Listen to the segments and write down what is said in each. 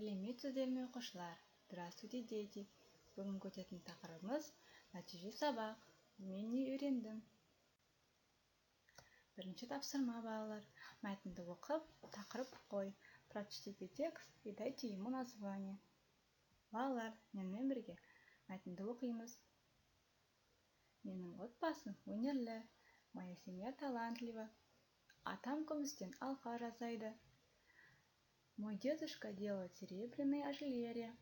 Сәлеметсіздер ме, оқушылар! Здравствуйте, дети! Бүгінгі өтетін тақырыбымыз: нәтиже сабақ, мен не үйрендім? Бірінші тапсырма, балалар: мәтінді оқып, тақырып қой. Прочтите текст и дайте ему название. Балалар, менімен бірге мәтінді оқимыз. Менің отбасым өнерлі. Моя семья талантлива. Атам күмістен алқа жасайды. Мой дедушка делает серебряные ожерелья.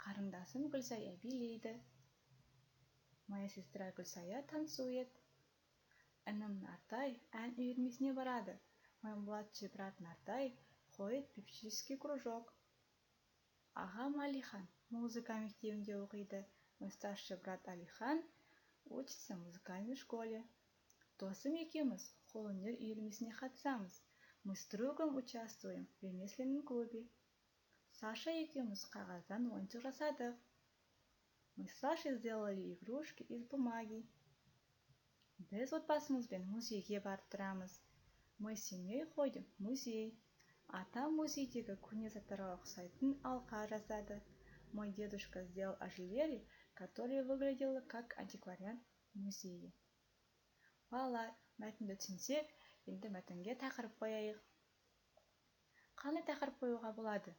Қарындасым Гүлсая билейді. Моя сестра Гүлсая танцует. Інім Нартай ән үйірмесіне барады. Мой младший брат Нартай ходит в певческий кружок. Ағам Алихан музыка мектебінде оқиды. Мой старший брат Алихан учится в музыкальной школе. Досым екеуміз қолөнер үйірмесіне қатысамыз. Мы с другом участвуем в ремесленном клубе. Саша екеуміз қағаздан ойыншық жасадық. Мы с Сашей сделали игрушки из бумаги. Біз отбасымызбен музейге барып тұрамыз. Мы с семьей ходим в музей. Атам музейдегі көне заттарға ұқсайтын алқа жасады. Мой дедушка сделал ожерелье, которое выглядело как антиквариат в музее. Балалар, мәтінді түсінсек, енді мәтінге тақырып қояйық. Қандай тақырып қоюға болады?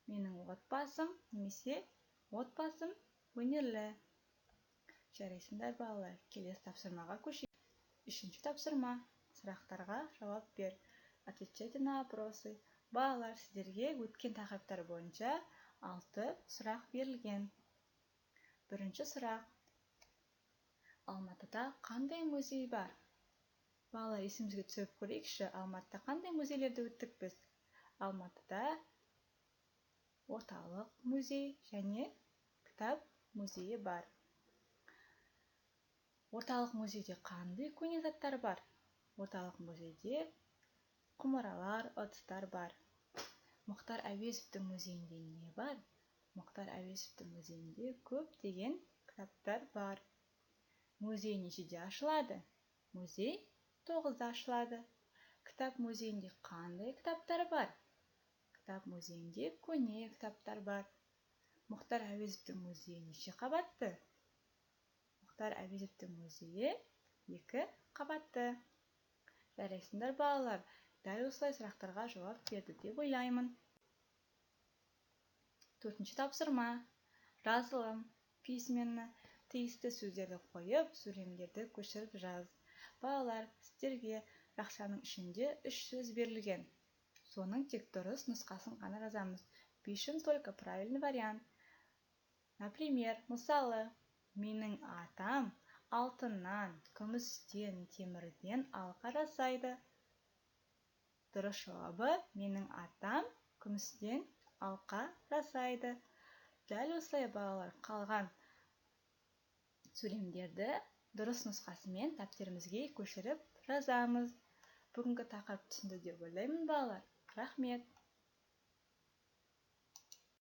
Менің отбасым немесе отбасым өнерлі. Жарайсыңдар, балалар! Келесі тапсырмаға көшейік. Үшінші тапсырма: сұрақтарға жауап бер. Отвечайте на вопросы. Балалар, сіздерге өткен тақырыптар бойынша алты сұрақ берілген. Бірінші сұрақ: Алматыда қандай музей бар? Балалар, есімізге түсіріп көрейікші, Алматыда қандай музейлерді өттік біз? Алматыда орталық музей және кітап музейі бар. Орталық музейде қандай көне заттар бар? Орталық музейде құмыралар, ыдыстар бар. Мұхтар Әуезовтің музейінде не бар? Мұхтар Әуезовтің музейінде көптеген кітаптар бар. Музей нешеде ашылады? Музей 9-да ашылады. Кітап музейінде қандай кітаптар бар? Кітап музейінде көне кітаптар бар. Мұхтар Әуезовтің музейі неше қабатты? Мұхтар Әуезовтің музейі екі қабатты. Жарайсыңдар, балалар! Дәл осылай сұрақтарға жауап берді деп ойлаймын. Төртінші тапсырма: жазылым, письменно. Тиісті сөздерді қойып, сөйлемдерді көшіріп жаз. Балалар, сіздерге жақшаның ішінде үш сөз берілген. Соның тек дұрыс нұсқасын ғана жазамыз. Пишем только правильный вариант. Например, мысалы, менің атам алтыннан, күмістен, темірден алқа жасайды. Дұрыс жауабы: менің атам күмістен алқа жасайды. Дәл осылай, балалар, қалған сөйлемдерді дұрыс нұсқасымен дәптерімізге көшіріп жазамыз. Бүгінгі тақырып түсінді деп ойлаймын, балалар. Рахмет!